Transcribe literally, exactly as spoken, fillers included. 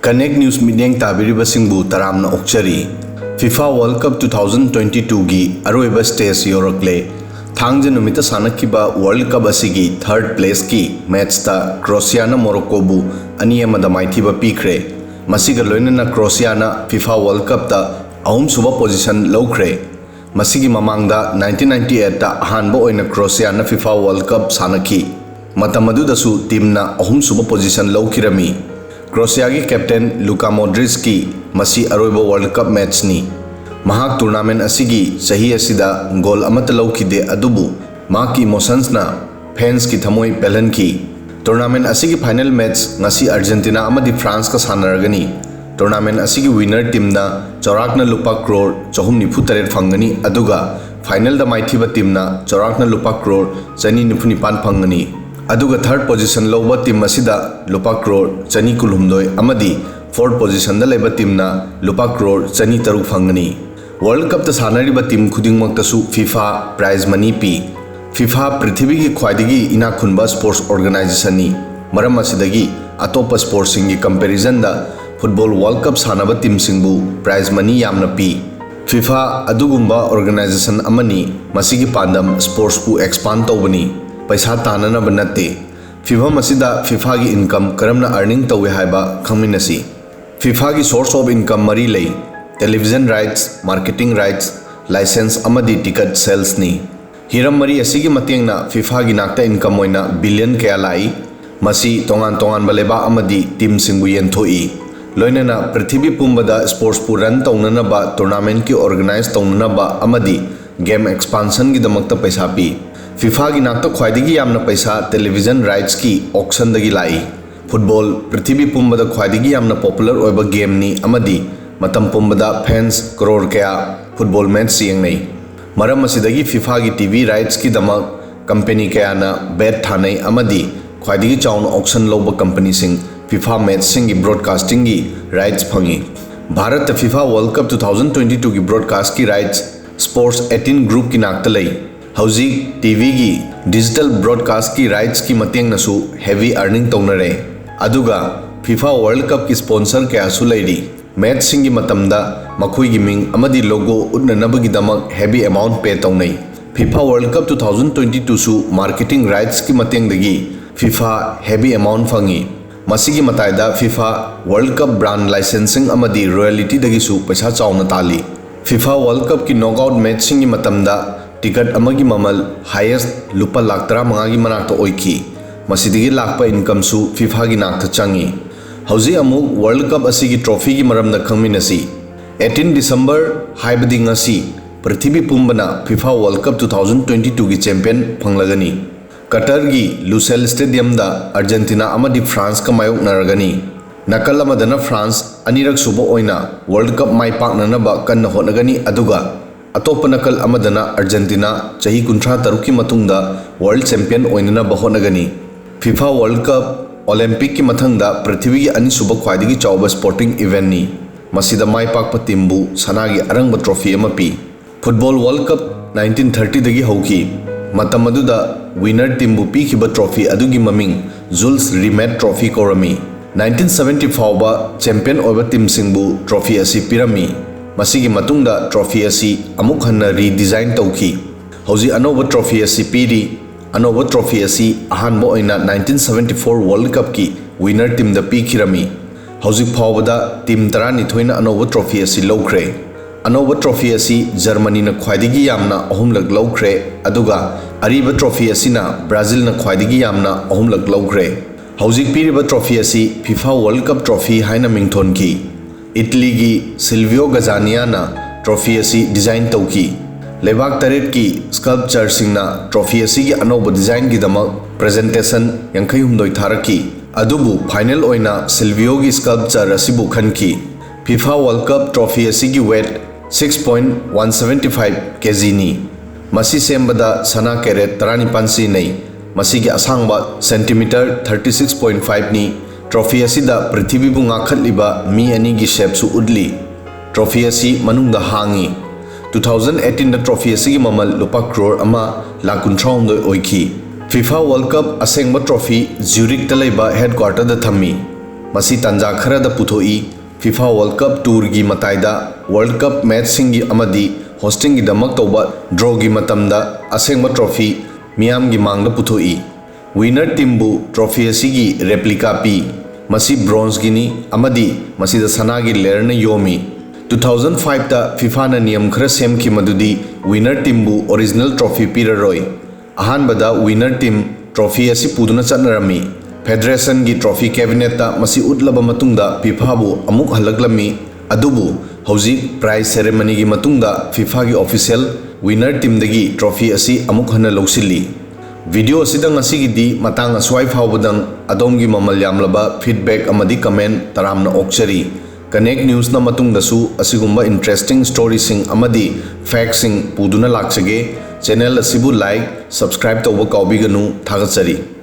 Connect News ꯃꯤꯠꯌꯦꯡ ꯇꯥꯕꯤꯔꯤꯕꯁꯤꯡꯕꯨ ꯇꯔꯥꯝꯅ ꯑꯣꯛꯆꯔꯤ꯫ FIFA World Cup two thousand twenty twoꯒꯤ ꯑꯔꯣꯏꯕ stage ꯌꯧꯔꯛꯂꯦ꯫ ꯊꯥꯡꯖ ꯅꯨꯃꯤꯠꯇ ꯁꯥꯟꯅꯈꯤꯕ World Cup ꯑꯁꯤꯒꯤ third placeꯀꯤ matchꯇ Croatiaꯅ Moroccoꯕꯨ ꯑꯅꯤ ꯑꯃꯗ ꯃꯥꯏꯊꯤꯕ ꯄꯤꯈ꯭ꯔꯦ꯫ ꯃꯁꯤꯒ ꯂꯣꯏꯅꯅ Croatiaꯅ FIFA World Cupꯇ ꯑꯍꯨꯝꯁꯨꯕ position ꯂꯧꯈ꯭ꯔꯦ꯫ ꯃꯁꯤꯒꯤ ꯃꯃꯥꯡꯗ nineteen ninety eightꯇ ꯑꯍꯥꯟꯕ ꯑꯣꯏꯅ Croatiaꯅ FIFA World Cup ꯁꯥꯟꯅꯈꯤ꯫ ꯃꯇꯝ ꯑꯗꯨꯗꯁꯨ teamꯅ ꯑꯍꯨꯝꯁꯨꯕ position ꯂꯧꯈꯤꯔꯝꯃꯤ꯫ Croatiaꯒꯤ captain Luka Modricꯀꯤ ꯃꯁꯤ ꯑꯔꯣꯏꯕ World Cup matchꯅꯤ꯫ ꯃꯍꯥꯛ tournament ꯑꯁꯤꯒꯤ ꯆꯍꯤ ꯑꯁꯤꯗ goal ꯑꯃꯠꯇ ꯂꯧꯈꯤꯗꯦ, ꯑꯗꯨꯕꯨ ꯃꯍꯥꯛꯀꯤ emotionsꯅ fansꯀꯤ ꯊꯃꯣꯏ ꯄꯦꯜꯍꯟꯈꯤ꯫ Tournament ꯑꯁꯤꯒꯤ final match ꯉꯁꯤ Argentina ꯑꯃꯗꯤ Franceꯀ ꯁꯥꯟꯅꯔꯒꯅꯤ꯫ Tournament ꯑꯁꯤꯒꯤ winner teamꯅ ꯆꯥꯎꯔꯥꯛꯅ ꯂꯨꯄꯥ ꯀ꯭ꯔꯣꯔ ꯆꯍꯨꯝ ꯅꯤꯐꯨ ꯇꯔꯦꯠ ꯐꯪꯒꯅꯤ, ꯑꯗꯨꯒ finalꯗ ꯃꯥꯏꯊꯤꯕ teamꯅ ꯆꯥꯎꯔꯥꯛꯅ ꯂꯨꯄꯥ ꯀ꯭ꯔꯣꯔ ꯆꯅꯤ ꯅꯤꯐꯨ ꯅꯤꯄꯥꯟ ꯐꯪꯒꯅꯤ꯫ ꯑꯗꯨꯒ third position ꯂꯧꯕ team ꯑꯁꯤꯗ ꯂꯨꯄꯥ ꯀ꯭ꯔꯣꯔ ꯆꯅꯤ ꯀꯨꯟꯍꯨꯝꯗꯣꯏ ꯑꯃꯗꯤ fourth positionꯗ ꯂꯩꯕ teamꯅ ꯂꯨꯄꯥ ꯀ꯭ꯔꯣꯔ ꯆꯅꯤ ꯇꯔꯨꯛ ꯐꯪꯒꯅꯤ꯫ World Cupꯇ ꯁꯥꯟꯅꯔꯤꯕ team ꯈꯨꯗꯤꯡꯃꯛꯇꯁꯨ FIFA prize money ꯄꯤ꯫ FIFA ꯄ꯭ꯔꯤꯊꯤꯕꯤꯒꯤ ꯈ꯭ꯋꯥꯏꯗꯒꯤ ꯏꯅꯥꯛ ꯈꯨꯟꯕ sports organizationꯅꯤ꯫ ꯃꯔꯝ ꯑꯁꯤꯗꯒꯤ ꯑꯇꯣꯞꯄ sportsꯁꯤꯡꯒꯤ comparisonꯗ football World Cup ꯁꯥꯟꯅꯕ teamꯁꯤꯡꯕꯨ prize money ꯌꯥꯝꯅ ꯄꯤ꯫ FIFA ꯑꯗꯨꯒꯨꯝꯕ organization ꯑꯃꯅꯤ꯫ ꯃꯁꯤꯒꯤ ꯄꯥꯟꯗꯝ sportsꯄꯨ expand ꯇꯧꯕꯅꯤ, ꯄꯩꯁꯥ ꯇꯥꯟꯅꯅꯕ ꯅꯠꯇꯦ꯫ ꯐꯤꯚꯝ ꯑꯁꯤꯗ FIFAꯒꯤ income ꯀꯔꯝꯅ earning ꯇꯧꯏ ꯍꯥꯏꯕ ꯈꯪꯃꯤꯟꯅꯁꯤ꯫ FIFAꯒꯤ source of income ꯃꯔꯤ ꯂꯩ: television rights, marketing rights, license ꯑꯃꯗꯤ ticket salesꯅꯤ꯫ ꯍꯤꯔꯝ ꯃꯔꯤ ꯑꯁꯤꯒꯤ ꯃꯇꯦꯡꯅ FIFAꯒꯤ ꯅꯥꯛꯇ income ꯑꯣꯏꯅ billion ꯀꯌꯥ ꯂꯥꯛꯏ꯫ ꯃꯁꯤ ꯇꯣꯉꯥꯟ ꯇꯣꯉꯥꯟꯕ ꯂꯩꯕꯥꯛ ꯑꯃꯗꯤ teamꯁꯤꯡꯕꯨ ꯌꯦꯟꯊꯣꯛꯏ, ꯂꯣꯏꯅꯅ ꯄ꯭ꯔꯤꯊꯤꯕꯤ ꯄꯨꯝꯕꯗ sportsꯄꯨ run ꯇꯧꯅꯅꯕ, tournamentꯀꯤ organize ꯇꯧꯅꯅꯕ ꯑꯃꯗꯤ game expansionꯒꯤꯗꯃꯛꯇ ꯄꯩꯁꯥ ꯄꯤ꯫ FIFAꯒꯤ ꯅꯥꯛꯇ ꯈ꯭ꯋꯥꯏꯗꯒꯤ ꯌꯥꯝꯅ ꯄꯩꯁꯥ television rightsꯀꯤ auctionꯗꯒꯤ ꯂꯥꯛꯏ꯫ Football ꯄ꯭ꯔꯤꯊꯤꯕꯤ ꯄꯨꯝꯕꯗ ꯈ꯭ꯋꯥꯏꯗꯒꯤ ꯌꯥꯝꯅ popular ꯑꯣꯏꯕ gameꯅꯤ ꯑꯃꯗꯤ ꯃꯇꯝ ꯄꯨꯝꯕꯗ fans ꯀꯔꯣꯔ ꯀꯌꯥ football match ꯌꯦꯡꯅꯩ꯫ ꯃꯔꯝ ꯑꯁꯤꯗꯒꯤ FIFAꯒꯤ TV rightsꯀꯤꯗꯃꯛ company ꯀꯌꯥꯅ bet ꯊꯥꯅꯩ ꯑꯃꯗꯤ ꯈ꯭ꯋꯥꯏꯗꯒꯤ ꯆꯥꯎꯅ auction ꯂꯧꯕ companyꯁꯤꯡ FIFA matchꯁꯤꯡꯒꯤ broadcastingꯒꯤ rights ꯐꯪꯏ꯫ ꯚꯥꯔꯠꯇ FIFA World Cup two thousand twenty twoꯒꯤ broadcastꯀꯤ rights Sports eighteen groupꯀꯤ ꯅꯥꯛꯇ ꯂꯩ꯫ ꯍꯧꯖꯤꯛ TVꯒꯤ digital broadcastꯀꯤ rightsꯀꯤ ꯃꯇꯦꯡꯅꯁꯨ heavy earning ꯇꯧꯅꯔꯦ꯫ ꯑꯗꯨꯒ FIFA World Cupꯀꯤ sponsor ꯀꯌꯥꯁꯨ ꯂꯩꯔꯤ꯫ Matchꯁꯤꯡꯒꯤ ꯃꯇꯝꯗ ꯃꯈꯣꯏꯒꯤ ꯃꯤꯡ ꯑꯃꯗꯤ logo ꯎꯠꯅꯅꯕꯒꯤꯗꯃꯛ heavy amount pay ꯇꯧꯅꯩ꯫ FIFA World Cup two thousand twenty twoꯁꯨ marketing rightsꯀꯤ ꯃꯇꯦꯡꯗꯒꯤ FIFA heavy amount ꯐꯪꯉꯤ꯫ ꯃꯁꯤꯒꯤ ꯃꯇꯥꯏꯗ FIFA World Cup brand licenseꯁꯤꯡ ꯑꯃꯗꯤ royaltyꯗꯒꯤꯁꯨ ꯄꯩꯁꯥ ꯆꯥꯎꯅ ꯇꯥꯜꯂꯤ꯫ FIFA World Cupꯀꯤ knockout matchꯁꯤꯡꯒꯤ ꯃꯇꯝꯗ ticket ꯑꯃꯒꯤ ꯃꯃꯜ highest ꯂꯨꯄꯥ ꯂꯥꯈ ꯇꯔꯥꯃꯉꯥꯒꯤ ꯃꯅꯥꯛꯇ ꯑꯣꯏꯈꯤ꯫ ꯃꯁꯤꯗꯒꯤ ꯂꯥꯛꯄ incomeꯁꯨ FIFAꯒꯤ ꯅꯥꯛꯇ ꯆꯪꯉꯤ꯫ ꯍꯧꯖꯤꯛ ꯑꯃꯨꯛ World Cup ꯑꯁꯤꯒꯤ trophyꯒꯤ ꯃꯔꯝꯗ ꯈꯪꯃꯤꯟꯅꯁꯤ꯫ Eighteen December, ꯍꯥꯏꯕꯗꯤ ꯉꯁꯤ, ꯄ꯭ꯔꯤꯊꯤꯕꯤ ꯄꯨꯝꯕꯅ FIFA World Cup two thousand twenty twoꯒꯤ champion ꯐꯪꯂꯒꯅꯤ꯫ ꯀꯇꯔꯒꯤ Lusail Stadiumꯗ Argentina ꯑꯃꯗꯤ Franceꯀ ꯃꯥꯌꯣꯛꯅꯔꯒꯅꯤ꯫ ꯅꯥꯀꯜ ꯑꯃꯗꯅ France ꯑꯅꯤꯔꯛ ꯁꯨꯕ ꯑꯣꯏꯅ World Cup ꯃꯥꯏ ꯄꯥꯛꯅꯅꯕ ꯀꯟꯅ ꯍꯣꯠꯅꯒꯅꯤ, ꯑꯗꯨꯒ ꯑꯇꯣꯞꯄ ꯅꯥꯀꯜ ꯑꯃꯗꯅ Argentina ꯆꯍꯤ ꯀꯨꯟꯊ꯭ꯔꯥ ꯇꯔꯨꯛꯀꯤ ꯃꯇꯨꯡꯗ world champion ꯑꯣꯏꯅꯅꯕ ꯍꯣꯠꯅꯒꯅꯤ꯫ FIFA World Cup Olympicꯀꯤ ꯃꯊꯪꯗ ꯄ꯭ꯔꯤꯊꯤꯕꯤꯒꯤ ꯑꯅꯤꯁꯨꯕ ꯈ꯭ꯋꯥꯏꯗꯒꯤ ꯆꯥꯎꯕ sporting eventꯅꯤ꯫ ꯃꯁꯤꯗ ꯃꯥꯏ ꯄꯥꯛꯄ teamꯕꯨ ꯁꯅꯥꯒꯤ ꯑꯔꯪꯕ trophy ꯑꯃ ꯄꯤ꯫ Football World Cup nineteen thirtyꯗꯒꯤ ꯍꯧꯈꯤ꯫ ꯃꯇꯝ ꯑꯗꯨꯗ winner teamꯕꯨ ꯄꯤꯈꯤꯕ trophy ꯑꯗꯨꯒꯤ ꯃꯃꯤꯡ Jules Rimet Trophy ꯀꯧꯔꯝꯃꯤ꯫ Nineteen seventy ꯐꯥꯎꯕ champion ꯑꯣꯏꯕ teamꯁꯤꯡꯕꯨ trophy ꯑꯁꯤ ꯄꯤꯔꯝꯃꯤ꯫ ꯃꯁꯤꯒꯤ ꯃꯇꯨꯡꯗ trophy ꯑꯁꯤ ꯑꯃꯨꯛ ꯍꯟꯅ redesign ꯇꯧꯈꯤ꯫ ꯍꯧꯖꯤꯛ ꯑꯅꯧꯕ trophy ꯑꯁꯤ ꯄꯤꯔꯤ꯫ ꯑꯅꯧꯕ trophy ꯑꯁꯤ ꯑꯍꯥꯟꯕ ꯑꯣꯏꯅ nineteen seventy four World Cupꯀꯤ winner teamꯗ ꯄꯤꯈꯤꯔꯝꯃꯤ꯫ ꯍꯧꯖꯤꯛ ꯐꯥꯎꯕꯗ team ꯇꯔꯥꯅꯤꯊꯣꯏꯅ ꯑꯅꯧꯕ trophy ꯑꯁꯤ ꯂꯧꯈ꯭ꯔꯦ꯫ ꯑꯅꯧꯕ trophy ꯑꯁꯤ Germanyꯅ ꯈ꯭ꯋꯥꯏꯗꯒꯤ ꯌꯥꯝꯅ ꯑꯍꯨꯝꯂꯛ ꯂꯧꯈ꯭ꯔꯦ, ꯑꯗꯨꯒ ꯑꯔꯤꯕ trophy ꯑꯁꯤꯅ Brazilꯅ ꯈ꯭ꯋꯥꯏꯗꯒꯤ ꯌꯥꯝꯅ ꯑꯍꯨꯝꯂꯛ ꯂꯧꯈ꯭ꯔꯦ꯫ ꯍꯧꯖꯤꯛ ꯄꯤꯔꯤꯕ trophy ꯑꯁꯤ FIFA World Cup trophy ꯍꯥꯏꯅ ꯃꯤꯡꯊꯣꯟꯈꯤ꯫ Italyꯒꯤ Silvio Gazzaniaꯅ trophy ꯑꯁꯤ design ꯇꯧꯈꯤ꯫ ꯂꯩꯕꯥꯛ ꯇꯔꯦꯠꯀꯤ sculptureꯁꯤꯡꯅ trophy ꯑꯁꯤꯒꯤ ꯑꯅꯧꯕ designꯒꯤꯗꯃꯛ presentation ꯌꯥꯡꯈꯩ ꯍꯨꯝꯗꯣꯏ ꯊꯥꯔꯛꯈꯤ, ꯑꯗꯨꯕꯨ final ꯑꯣꯏꯅ Silvioꯒꯤ sculpture ꯑꯁꯤꯕꯨ ꯈꯟꯈꯤ꯫ FIFA World Cup trophy ꯑꯁꯤꯒꯤ weight six point one seven five kgꯅꯤ꯫ ꯃꯁꯤ ꯁꯦꯝꯕꯗ ꯁꯅꯥ carat ꯇꯔꯥꯅꯤꯄꯥꯟ ꯁꯤꯖꯤꯟꯅꯩ꯫ ꯃꯁꯤꯒꯤ ꯑꯁꯥꯡꯕ centimeter thirty six point fiveꯅꯤ꯫ Trophy ꯑꯁꯤꯗ ꯄ꯭ꯔꯤꯊꯤꯕꯤꯕꯨ ꯉꯥꯛꯈꯠꯂꯤꯕ ꯃꯤ ꯑꯅꯤꯒꯤ shapeꯁꯨ ꯎꯠꯂꯤ꯫ Trophy ꯑꯁꯤ ꯃꯅꯨꯡꯗ ꯍꯥꯡꯉꯤ꯫ Two thousand eighteenꯗ trophy ꯑꯁꯤꯒꯤ ꯃꯃꯜ ꯂꯨꯄꯥ ꯀ꯭ꯔꯣꯔ ꯑꯃ ꯂꯥꯈ ꯀꯨꯟꯊ꯭ꯔꯥꯍꯨꯝꯗꯣꯏ ꯑꯣꯏꯈꯤ꯫ FIFA World Cup ꯑꯁꯦꯡꯕ trophy Zurichꯇ ꯂꯩꯕ headquarterꯗ ꯊꯝꯃꯤ꯫ ꯃꯁꯤ ꯇꯥꯟꯖꯥ ꯈꯔꯗ ꯄꯨꯊꯣꯛꯏ꯫ ꯐꯤꯐꯥ ꯋꯥꯔꯜ ꯀꯞ ꯇꯨꯔꯒꯤ ꯃꯇꯥꯏꯗ ꯋꯥꯔꯜ ꯀꯞ ꯃꯦꯠꯆꯁꯤꯡꯒꯤ ꯑꯃꯗꯤ ꯍꯣꯁꯇꯤꯡꯒꯤꯗꯃꯛ ꯇꯧꯕ ꯗ꯭ꯔꯣꯒꯤ ꯃꯇꯝꯗ ꯑꯁꯦꯡꯕ ꯇ꯭ꯔꯣꯐꯤ ꯃꯤꯌꯥꯝꯒꯤ ꯃꯥꯡꯗ ꯄꯨꯊꯣꯛꯏ꯫ ꯋꯤꯅꯔ ꯇꯤꯝꯕꯨ ꯇ꯭ꯔꯣꯐꯤ ꯑꯁꯤꯒꯤ ꯔꯦꯄ꯭ꯂꯤꯀꯥ ꯄꯤ꯫ ꯃꯁꯤ ꯕ꯭ꯔꯣꯟꯖꯒꯤꯅꯤ ꯑꯃꯗꯤ ꯃꯁꯤꯗ ꯁꯅꯥꯒꯤ ꯂꯦꯌꯔꯅ ꯌꯣꯝꯃꯤ꯫ ꯇꯨ ꯊꯥꯎꯖꯟ ꯐꯥꯏꯚꯇ ꯐꯤꯐꯥꯅ ꯅꯤꯌꯝ ꯈꯔ ꯁꯦꯝꯈꯤ, ꯃꯗꯨꯗꯤ ꯋꯤꯅꯔ ꯇꯤꯝꯕꯨ ꯑꯣꯔꯤꯖꯤꯅꯦꯜ ꯇ꯭ꯔꯣꯐꯤ ꯄꯤꯔꯔꯣꯏ꯫ ꯑꯍꯥꯟꯕꯗ ꯋꯤꯅꯔ ꯇꯤꯝ ꯇ꯭ꯔꯣꯐꯤ ꯑꯁꯤ ꯄꯨꯗꯨꯅ ꯆꯠꯅꯔꯝꯃꯤ꯫ ꯐꯦꯗꯔꯦꯁꯟꯒꯤ ꯇ꯭ꯔꯣꯐꯤ ꯀꯦꯕꯤꯅꯦꯠꯇ ꯃꯁꯤ ꯎꯠꯂꯕ ꯃꯇꯨꯡꯗ ꯐꯤꯐꯥꯕꯨ ꯑꯃꯨꯛ ꯍꯜꯂꯛꯂꯝꯃꯤ꯫ ꯑꯗꯨꯕꯨ ꯍꯧꯖꯤꯛ ꯄ꯭ꯔꯥꯏꯖ ꯁꯦꯔꯦꯃꯅꯤꯒꯤ ꯃꯇꯨꯡꯗ ꯐꯤꯐꯥꯒꯤ ꯑꯣꯐꯤꯁꯤꯌꯦꯜ ꯋꯤꯅꯔ ꯇꯤꯝꯗꯒꯤ ꯇ꯭ꯔꯣꯐꯤ ꯑꯁꯤ ꯑꯃꯨꯛ ꯍꯟꯅ ꯂꯧꯁꯤꯜꯂꯤ꯫ ꯚꯤꯗꯤꯑꯣ ꯑꯁꯤꯗ ꯉꯁꯤꯒꯤꯗꯤ ꯃꯇꯥꯡ ꯑꯁ꯭ꯋꯥꯏ ꯐꯥꯎꯕꯗꯪ꯫ ꯑꯗꯣꯝꯒꯤ ꯃꯃꯜ ꯌꯥꯝꯂꯕ ꯐꯤꯗꯕꯦꯛ ꯑꯃꯗꯤ ꯀꯃꯦꯟ ꯇꯔꯥꯝꯅ ꯑꯣꯛꯆꯔꯤ꯫ ꯀꯅꯦꯛ ꯅ꯭ꯌꯨꯁꯅ ꯃꯇꯨꯡꯗꯁꯨ ꯑꯁꯤꯒꯨꯝꯕ ꯏꯟꯇꯔꯦꯁꯇꯤꯡ ꯁ꯭ꯇꯣꯔꯤꯁꯤꯡ ꯑꯃꯗꯤ ꯐꯦꯛꯁꯤꯡ ꯄꯨꯗꯨꯅ ꯂꯥꯛꯆꯒꯦ꯫ ꯆꯦꯅꯦꯜ ꯑꯁꯤꯕꯨ ꯂꯥꯏꯛ, ꯁꯕꯁꯀ꯭ꯔꯥꯏꯕ ꯇꯧꯕ ꯀꯥꯎꯕꯤꯒꯅꯨ꯫ ꯊꯥꯒꯠꯆꯔꯤ꯫